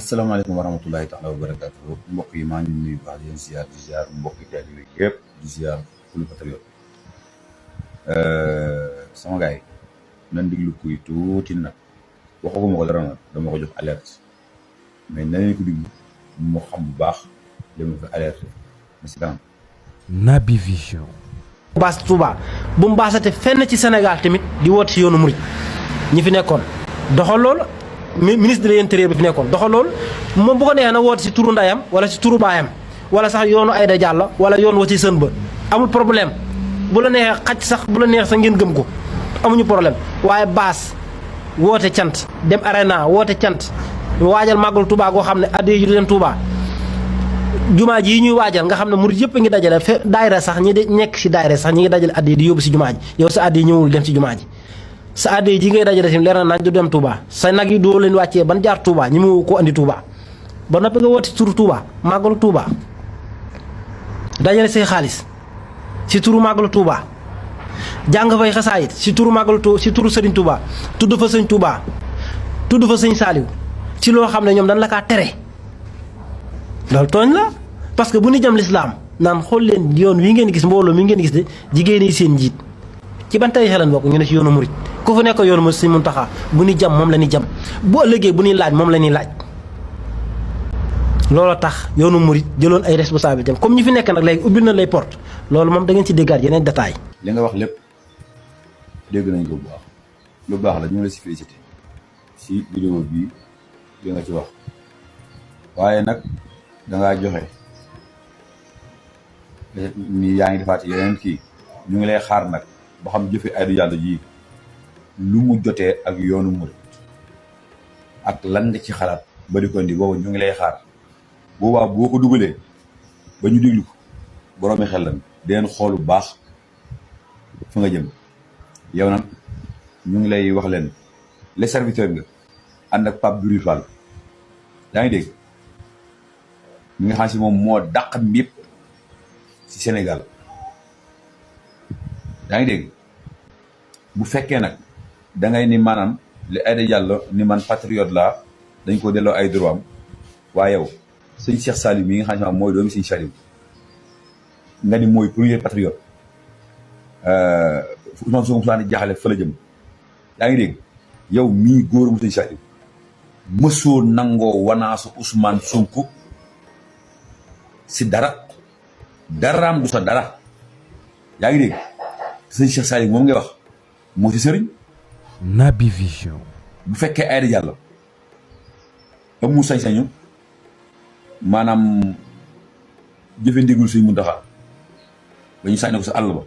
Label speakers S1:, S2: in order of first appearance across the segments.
S1: asalaamaaleykum wa rahmatullahi taala wa barakaatu mbokk yi maa ngi nuyu baax di leen ziar di ziar mbokki taalibe yëpp di ziar Fulu Patriote sama gars yi nan diglu kuy tuuti nag waxaguma ko dara nag dama ko jox alerte mais na leen ko diglu mu xam bu baax li ma fi alerte na si kanam.
S2: Naby Vision.
S3: baas Touba bu mu baasate fenn ci Sénégal tamit di woote ci yoonu murit ñi fi nekkoon doxal loolu ministre de l'intérieur bi fi nekkoon doxal loolu moom bu ko neexee na woote ci turu ndayam wala ci turu baayam wala sax yoonu Aïda Diallo wala yoon wa ci sën ba amul problème bu la neexee xaj sax bu la neex sax ngeen gëm ko amuñu problème waaye baas woote cant dem arena woote cant waajal màggal Touba goo xam ne addiya ji du dem Touba jumaa ji yi ñuy waajal nga xam ne murit yëpp a ngi dajale fe daayira sax ñi di nekk si daayira sax ñi ngi dajale addiya di yóbbu si jumaa ji yow sa addiya ñëwul dem si jumaa ji sa addiya ji ngay dajale tamit leer na nañ du dem Touba sa nag yi doo leen wàccee ban jaar Touba ñi mu ko andi Touba ba noppi nga woote si turu Touba màggalu Touba dajale say xaalis si turu màggalu Touba jàng fay xasaayit si turu màggalu si turu Serigne Touba tudd fa sëñ Touba tudd fa sëñ Saliou ci loo xam ne ñoom dañ la kaa tere loolu tooñ la parce que bu ñu jëm lislaam naan xool leen yoon wi ngeen gis mbooloo mi ngeen gis de jigéen yi seen njiit ci ban tariixa lañ bokk ñu ne ci yoonu murit ku fa nekk yoonu murit Sëñ Muntaxa bu ñu jam moom la ñuy jam bu ëllëgee bu ñuy laaj moom la ñuy laaj loolu tax yoonu murit jëloon ay responsabilités comme ñu fi nekk nag léegi ubbil na lay porte loolu moom da ngeen ci déggaat yeneen détail
S1: li nga wax lépp dégg nañ ko bu baax lu baax la ñu ngi la si félicité si vidéo bii li nga ci wax waaye nag dangaa joxe ni yaa ngi defaat yeneen kii ñu ngi lay xaar nag ba xam jëfe Aïda Diallo ji lu mu jotee ak yoonu murit ak lan nga ci xalaat ba di ko indi boobu ñu ngi lay xaar boobaa boo ko dugalee ba ñu déglu ko boroomi xel lan deen xool bu baax fa nga jëm yow nag ñu ngi lay wax leen les serviteurs nga ànd ak Pape Diouf Fall yaa ngi dégg mi nga xam si moom moo dàq mbépp ci Sénégal yaa ngi dégg bu fekkee nag da ngay ni maanaam li Aïda Diallo ni man patriote laa dañ ko delloo ay droit am waaye yow sëñ Cheikh Saliou mi nga xam si moom mooy doomi sëñ Saliou nga ni mooy premier patriote Ousmane Sonko saa ni jaaxale fa la jëm yaa ngi dégg yow mii góor mu sëñ Saliou mësoo nangoo wanaasu Ousmane Sonko si daraam du sa dara yaa ngi dégg sëñ Cheikh Saliou moom ngay wax moo ci sëriñ
S2: Naby Vision.
S1: bu fekkee Aïda Diallo amul sañ-sañu maanaam jëfe ndigul Sëñ Muntaxa ba ñu sànni ko sa àll ba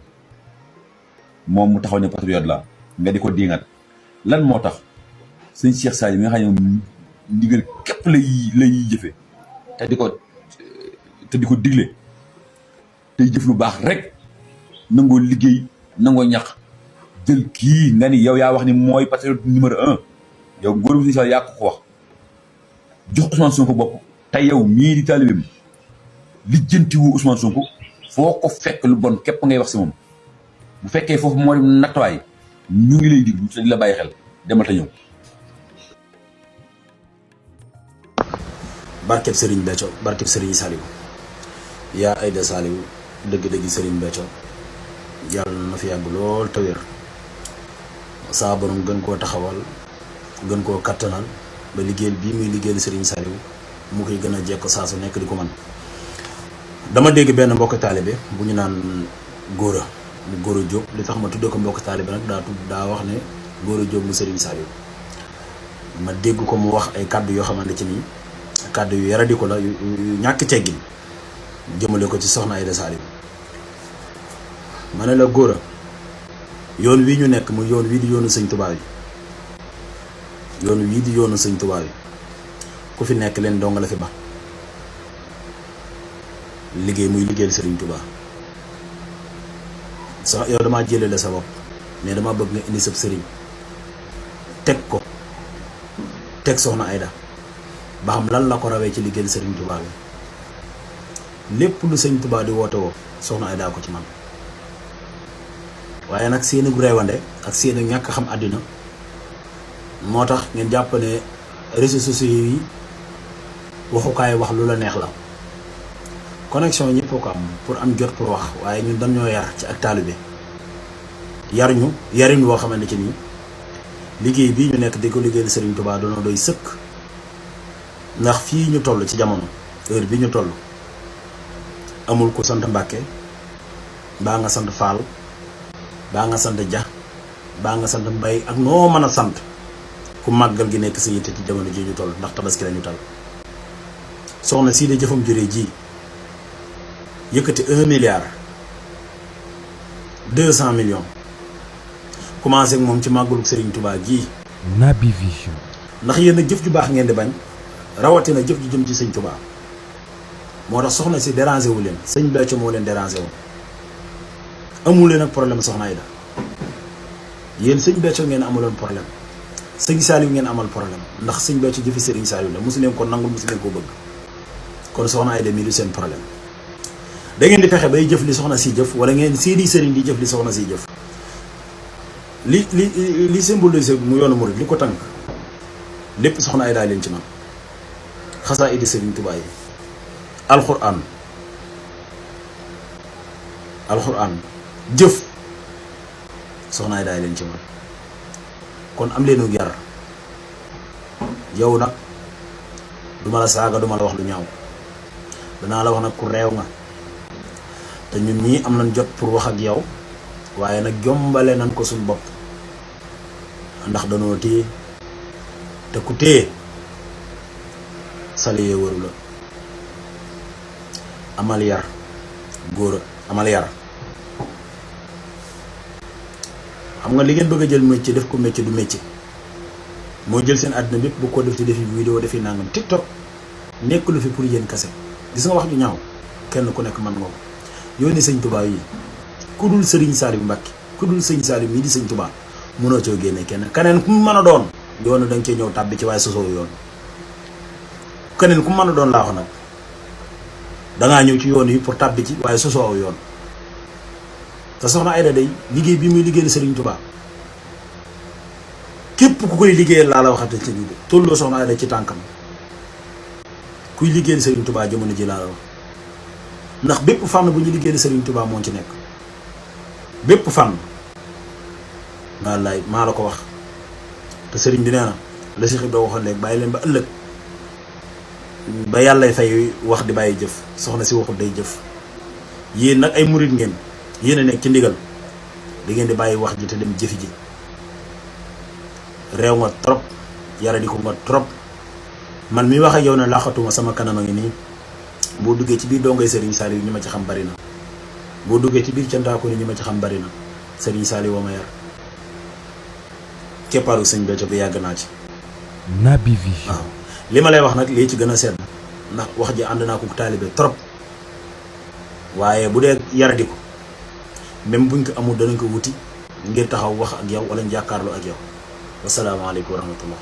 S1: moom mu taxaw ne patriote la nga di ko diingat lan moo tax sëñ Cheikh Saliou mi nga xam ne ndigal képp lay jëfe te di ko digle tey jëf lu baax rek nangoo liggéey nangoo ñax jël kii nga ni yow yaa wax ni mooy patriote numéro 1 yow ngóor bu si yaa ko wax jox Ousmane Sonko bopp te yow mii di taalibeem lijjanti wu Ousmane Sonko foo ko fekk lu bon képp ngay wax si moom bu fekkee foofu moo dem nattuwaay ñu ngi lay diglu te di la bàyyi xel demal te ñëw.
S4: barkeb Serigne Béthio barkeb Serigne Saliou yaa Aïda Saliou dëgg-dëgg Serigne Béthio yàlla na fi yàgg lool te wér saa borom gën koo taxawal gën koo kattanal ba liggéeyal bii muy liggéeyal Serigne Saliou mu koy gën a jekk saa su nekk di ko man dama dégg benn mbokk taalibe bu ñu naan Gora mu Gora Diop li tax ma tuddee ko mbokk taalibe nag daa wax ne Gora Diop mu Serigne Saliou ma dégg ko mu wax ay kàddu yoo xamante ci nii kàddu yu yaradi ko la yu ñàkk teggin jëmale ko ci soxna Aïda Saliou ma ne la Gora yoon wii ñu nekk mu yoon wii di yoonu sëñ Tuubaa yi yoon wii di yoonu sëñ Tuubaa yi ku fi nekk leen dong la fi ba liggéey muy liggéeyal Sëriñ Tuubaa sax yow damaa jëlee la sa bopp mais dama bëgg nga indi sab sëriñ teg soxna Aïda ba xam lan la ko rawee ci liggéeyal Sëriñ Tuubaa bi lépp lu sëñ Tuubaa di woote woo soxna Aïda ko ci man waaye nag seeni reewande ak seeni ñàkk xam àddina moo tax ngeen jàpp ne réseaux sociaux yi waxukaay wax lu la neex la connexion ñëpp ko am pour am jot pour wax waaye ñun dañoo yar ci ak taalibe yar ñu yarin woo xamante ci nii liggéey bii ñu nekk di ko liggéeyal Serigne Touba doona doy sëkk ndax fii ñu toll ci jamono heure bi ñu toll amul ku sant Mbàkke baa nga sant Faal baa nga sant Ja baa nga sant Mbay ak noo mën a sant ku màggal gi nekk sa yitte ci jamono ji ñu toll ndax tabaski lañu tal soxna sii de jëfam juree ji yëkkati 1 milliard 200 millions commencé ak moom ci màggalu Serigne Touba gii
S2: Naby Vision.
S4: ndax yéen a jëf ju baax ngeen di bañ rawatina jëf ju jëm ci sëñ Touba moo tax soxna si dérangé wu leen sëñ Béthio moo leen dérangé wu amu leen ak problème soxna Aïda yéen sëñ Béthio ngeen amuloon problème sëñ Saliou ngeen amal problème ndax sëñ Béthio jëfi Serigne Saliou la mosu leen ko nangul mosu leen ko bëgg kon soxna Aïda mii du seen problème da ngeen di fexe bay jëf li soxna si jëf wala ngeen seedi sëriñ di jëf li soxna si jëf li symbolise mu yoonu murid li ko tànk lépp soxna Aïda leen ci man xasaa idi Serigne Touba yi alxuraan jëf soxna Aïda leen ci man kon am leenu yar yow nag duma la saaga duma la wax lu ñaaw danaa la wax nag ku réew nga te ñun ñii am nañ jot pour wax ak yow waaye nag jombale nañ ko suñ bopp ndax danoo téye te ku téye saliyee waru la amal yar góor amal yar xam nga li ngeen bëgg a jël métier def ko métier du métier moo jël seen àddina bépp bu ko def ci defi vidéo defi nangam TikTok nekk lu fi pour yéen kase gis nga wax ju ñaaw kenn ku nekk man nga ko yónni sëñ Touba yi ku dul Serigne Saliou Mbacke ku dul sëñ Saliou mii di sëñ Touba mënoo coo génne keneen ku mu mën a doon yoonu da nga cee ñëw tàbbi ci waaye sosoo yoon keneen ku mu mën a doon laa wax nag dangaa ñëw ci yoon yi pour tàbbi ci waaye sosoo aw yoon te soxna Aïda day liggéey bi muy liggéeyal Serigne Touba képp ku koy liggéeyal laa la waxate ci biir tolloo soxna Aïda ci tànkam kuy liggéeyal Serigne Touba jamono ji laa la wax ndax bépp fànn bu ñu liggéeyal Serigne Touba moo ci nekk bépp fànn wallaay maa la ko wax te Serigne bi nee na la Cheikh Ibra waxoon léegi bàyyi leen ba ëllëg ba yàllay fay wax di bàyyi jëf soxna si waxul day jëf yéen nag ay murit ngeen yéen a nekk ci ndigal da ngeen di bàyyi wax ji te dem jëfi ji réew nga trop yara di ko nga trop man mi wax ak yow ne laaxatuma sama kanam a ngi nii boo duggee ci biir dongay Serigne Saliou ñi ma ci xam bari na boo duggee ci biir cantaako ni ñi ma ci xam bari na Serigne Saliou woo ma yar keppaaru sëñ Béthio bi yàgg naa ci
S2: Naby Vision.
S4: waaw li ma lay wax nag lii ci gën a sedd ndax wax ji ànd naa ko taalibe trop waaye bu dee yaradi ko même buñ ko amul danañ ko wuti ngir taxaw wax ak yow wala ñu jàkkaarloo ak yow wasalaamaaleykum wa rahmatullah